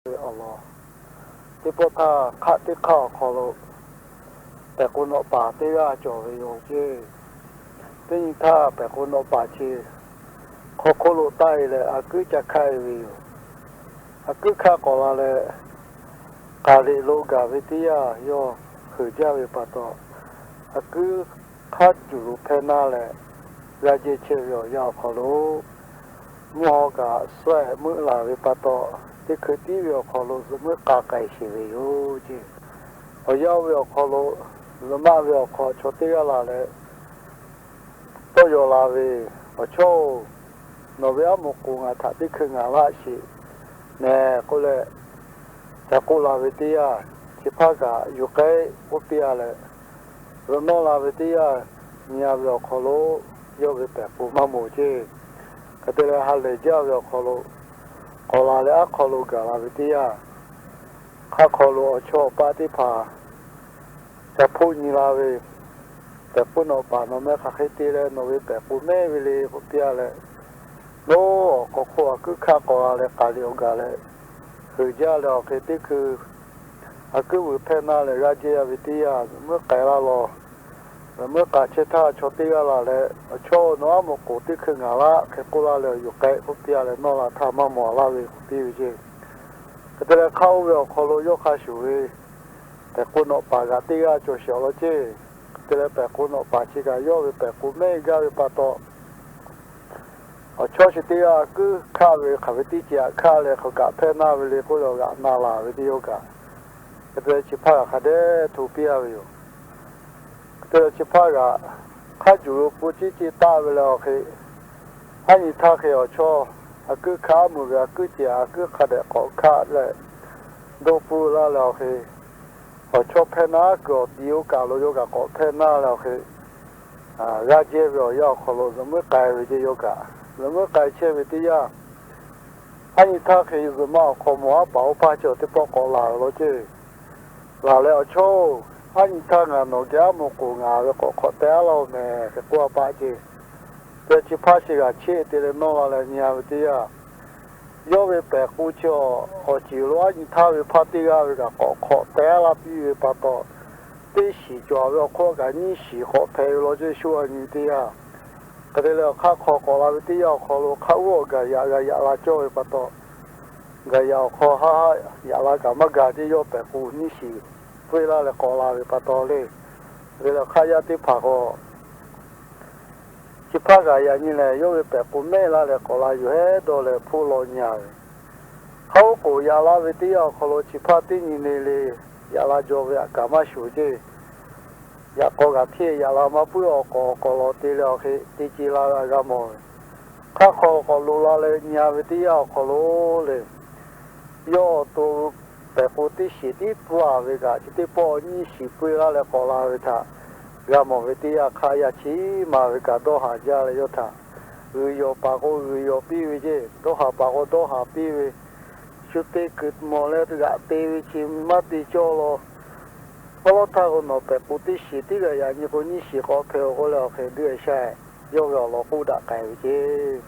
ve awˬ lawn, teˇ pawˆ htaˇ hk'aˆ teˇ hk'aˆ awˬ hk'aw lo pehˬ k'o nawꞈ paˍ teˇ g'aˇ cawˬ ve yoˬ ceˇ. Teˇ nyi htaˇ pehˬ k'o nawꞈ paˍ chi hk'aw hk'oˆ lo taˆ e leh a kuiˉ ca hkaˆ e ve yoˬ. A kuiˉ hkaˆ k'awꞈ la leh, k'aˍ liꞈ lo gaˬ ve teˇ yanˇ yawˇ heuˬ jaˇ ve pa taw, a kuiˉ hk'aˆ cuˬ lo hpehˇ naˇ leh, g'a jehˇ chehˇ ve awˬ yanˇ awˬ hk'aw lo mvuhˇ haw kaꞈ suhˉ ehˍ meuˆ laˬ ve pa taw, teˇ hkui tiˉ ve awˬ hk'aw lo zuhꞈ muiˉ k'a k'ai sheˍ ve yoˬ ceˇ. Awˬ yanˇ oˇ ve awˬ hk'aw lo, zuhꞈ maˆ ve awˬ hk'aw chaw teˇ g'aˇ la leh, tawˇ yaw la ve, Awˬ chawˇ-oˬ, nawˬ ve aˉ moˍ k'oˍ ngaˬ htaꞈ teˇ hkui ngaˬ laˇ sheˍ mehˍ k'oˆ leh, ca k'oˆ la ve teˇ yanˇ, chi hpaˇ kaꞈ yuˬ k'ai k'oˆ piˇ a leh, zuhꞈ nawˇ la ve teˇ yanˇ, nyi a ve awˬ hk'aw lo yawˇ ve pehˬ k'o maˇ moˍ ceˇ. Hk'e te leh ha lehˬ jaˇ ve awˬ hk'aw lo k'awꞈ la leh aˉ hk'aw lo gaˬ la ve teˇ yanˇ, hk'aˆ hk'aw lo awˬ chawˇ awˬ paˆ teˇ hpaˍ ca hpoˆ nyi la ve, pehˬ k'o nawꞈ paˍ nawˬ meh hk'aˬ hk'e te leh nawˬ ve pehˬ k'o mehˆ ve le k'oˆ piˇ a leh, nawˬ awˬ hk'aw hk'oˆ a kuiˉ hkaˆ k'awꞈ la leh k'aˍ liꞈ awˬ gaˬ leh, heuˬ jaˇ leh awˬ hk'e teˇ hkui a kuiˉ vuiˬ hpehˇ naˇ leh g'aˇ jehˇ a ve teˇ yanˇ, zuhꞈ muiˉ k'ai laˇ law. Zuhꞈ muiˉ k'a chehˇ htaˇ chaw teˇ g'aˇ la leh, Awˬ chawˇ-oˬ, nawˬ aˉ moˍ k'oˍ teˇ hkui ngaˬ laˇ hk'e k'oˆ laˇ leh yuˬ k'ai k'oˆ piˇ a leh nawˇ la htaˇ maˇ mawˬ a laˇ ve k'oˆ piˇ ve ceˇ. Hk'e te leh hk'aˆ oˇ ve awˬ hk'aw lo yawˇ hk'a shuˍ ve pehˬ k'o nawꞈ paˍ kaꞈ teˇ g'aˇ cawˬ sheˍ awˬ lawn ceˇ. Hk'e te leh pehˬ k'o nawꞈ paˍ chi kaꞈ yawˇ ve pehˬ k'o mehˆ gaˇ ve pa taw, awˬ chawˇ chi teˇ g'aˇ kuiˉ hkaˆ ve hk'aˬ ve teˇ ceuˬ aꞈ hkaˆ leh hk'aˬ kaꞈ hpehˇ naˇ ve le k'oˆ leh awˬ g'aꞈ na laˬ ve teˇ yawˇ kaꞈ, hk'e te leh chi hpaˇ kaꞈ hk'a dehꞈ hto piˇ a ve yoˬ. Hk'e te leh chi hpaˇ kaꞈ hk'aˆ cuˬ lo k'o ciˉ ciˉ taˆ ve leh awˬ hk'e, aˉ nyi htaˇ hk'e awˬ chawˇ a kuiˉ hkaˆ mvuh ve a kuiˉ ceuˬ a kuiˉ hk'a dehꞈ k'awꞈ hkaˆ leh, dawˇ pui laˇ leh awˬ hk'e, awˬ chawˇ hpehˇ naˇ kuiˬ awˬ ti oˇ kaˬ lo yawˇ kaꞈ k'awꞈ hpehˇ naˇ leh awˬ hk'e, g'aˇ jehˇ ve awˬ yanˇ awˬ hk'aw lo zuhꞈ muiˉ k'ai ve ceˇ yawˇ kaꞈ. Zuhꞈ muiˉ k'ai chehˇ ve teˇ yanˇ, aˉ nyi htaˇ hk'e zuhꞈ ma awˬ hk'aw mawˬ aˉ paˍ oˇ hpaˇ chi awˬ teˇ pawˆ k'awꞈ laˬ ve law ceˇ. Laˬ leh, Awˬ chawˇ-oˬ, aˉ nyi htaˇ ngaˬ nawˬ geh aˉ moˍ k'oˍ ngaˬ ve k'awꞈ hk'awꞈ teh a laˇ-oˬ mehˍ hk'e k'oˆ a paˆ ceˇ. Te chi hpaˇ chi g'aꞈ cheˆ te leh nawˇ la leh nyi a ve teˇ yanˇ, yawˇ ve pehˬ k'o chi awˬ ceuˬ lo aˉ nyi htaˇ ve hpaˇ teˇ g'aˇ ve kaꞈ k'awꞈ hk'awꞈ teh a laˇ piˇ ve pa taw, teˇ shiˍ cawˬ ve awˬ hk'oˆ kaꞈ nyiˇ shiˍ k'awꞈ hpehꞈ ve law ceˇ shu a nyi teˇ yanˇ. Hk'e te leh awˬ hk'aˇ hk'aw k'awꞈ la ve teˇ yanˇ awˬ hk'aw lo hk'aˆ g'oˇ awˬ gaˬ yaꞈ g'a yaꞈ la cawˇ ve pa taw, gaˬ yaꞈ awˬ hk'aw haˆ haˆ yaꞈ la kaꞈ maˇ gaˬ ceˇ yawˇ pehˬ k'o nyiˇ shiˍ peuˇ laˇ leh k'awꞈ la ve pa taw le. Hk'e te leh hk'aˆ yaˇ teˇ hpaˍ k'o, chi hpaˇ kaꞈ yaꞈ nyi lehˬ yawˇ ve pehˬ k'o mehˆ laˇ leh k'awꞈ la yuˬ hehˉ dawˇ leh hpoˆ law nyi a ve. Hk'aˆ oˉ k'oˍ yaꞈ la ve teˇ yanˇ awˬ hk'aw lo chi hpaˇ teˇ nyi le le yaꞈ la jaw ve aꞈ kaˍ maˇ shuˍ ceˇ. Yaꞈ k'aw kaꞈ hteˇ yaꞈ la maˇ puiˉ awˬ k'awꞈ k'awꞈ lawˬ te leh awˬ hk'e te ce la ve aꞈ g'a mawˬ ve. Hk'aˆ hk'aw k'awꞈ loꞈ la leh nyi a ve teˇ yanˇ awˬ hk'aw lo le, yawˇ awˬ to pehˬ k'o teˇ shiˍ tiˉ pfuhˇ a ve kaꞈ chi teˇ pawˆ nyiˇ shiˍ peuˇ laˇ leh k'awꞈ la ve htaꞈ g'a mawˬ ve teˇ yanˇ hk'aˆ yaˇ chi ma ve kaꞈ dawˇ haˍ jaˇ leh yawˇ htaꞈ g'uiˬ yawˬ paˍ k'o g'uiˬ yawˬ piˇ ve ceˇ, dawˇ haˍ paˍ k'o dawˇ haˍ piˇ ve, shu te kuiˬ mawˬ leh g'aꞈ te ve chi maˇ te cawˇ law. Awˉ lawˉ htaˇ k'o nawˬ pehˬ k'o teˇ shiˍ tiˉ g'a yaꞈ nyi k'o nyiˇ shiˍ k'awꞈ hpehꞈ-oˬ k'oˆ leh awˬ hk'e duˇ e sha yawˇ ve awˬ lawn k'oˆ daꞈ k'ai ve ceˇ.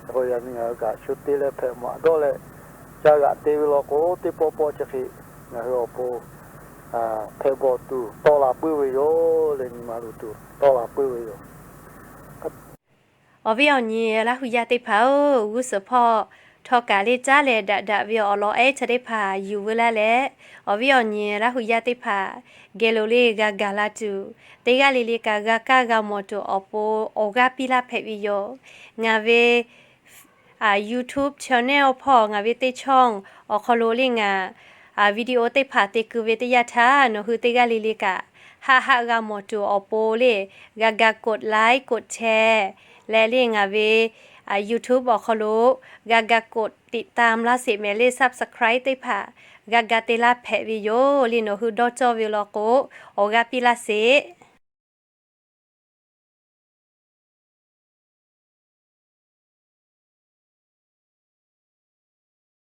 Hk'e k'o yaꞈ nyi ngaˬ hui kaꞈ shu te leh hpehꞈ maꞈ dawˇ leh ca g'aꞈ te ve law k'o teˇ pawˆ pawˆ chi hk'e ngaˬ hui awˬ pon hpehꞈ bawˬ tuˬ tawˆ la puiˉ ve yoˬ le. Nyi ma luˬ tuˬ tawˆ la puiˉ ve yoˬ. Awˬ viˉ awˬ nyi Laˇ hu yaˇ teˇ hpaˍ-oˬ, g'uˇ suhˍ hpawˇ htawˇ kaꞈ le caˉ leh daꞈ daꞈ ve awˬ lawn ehˉ chi teˇ hpaˍ yuˬ veu laˇ leh, awˬ viˉ awˬ nyi Laˇ hu yaˇ teˇ hpaˍ geh lo le g'a gaˬ la tuˬ, teˇ g'aˇ le le kaꞈ g'a kaˇ g'a mawˬ tuˬ awˬ pon awˬ g'aˇ piˇ laˇ hpehꞈ ve yoˬ. Ngaˬ ve YouTube channel hpawˇ ngaˬ ve teˇ ช่อง awˬ hk'aw lo le ngaˬ video teˇ hpaˍ te keu ve teˇ yanˇ htaˇ, nawˬ hui teˇ g'aˇ le le kaꞈ haˆ haˆ g'a mawˬ tuˬ awˬ pon le g'a ga กดไลค์ กดแชร์ leh le ngaˬ ve YouTube awˬ hk'aw lo g'a ga กดติดตาม laˇ sheˍ mehˍ le subscribe teˇ hpaˍ g'a ga te laˇ hpehꞈ ve yoˬ le. Nawˬ hui dawˇ cawˇ ve law k'o, awˬ g'aˇ piˇ laˇ sheˍ.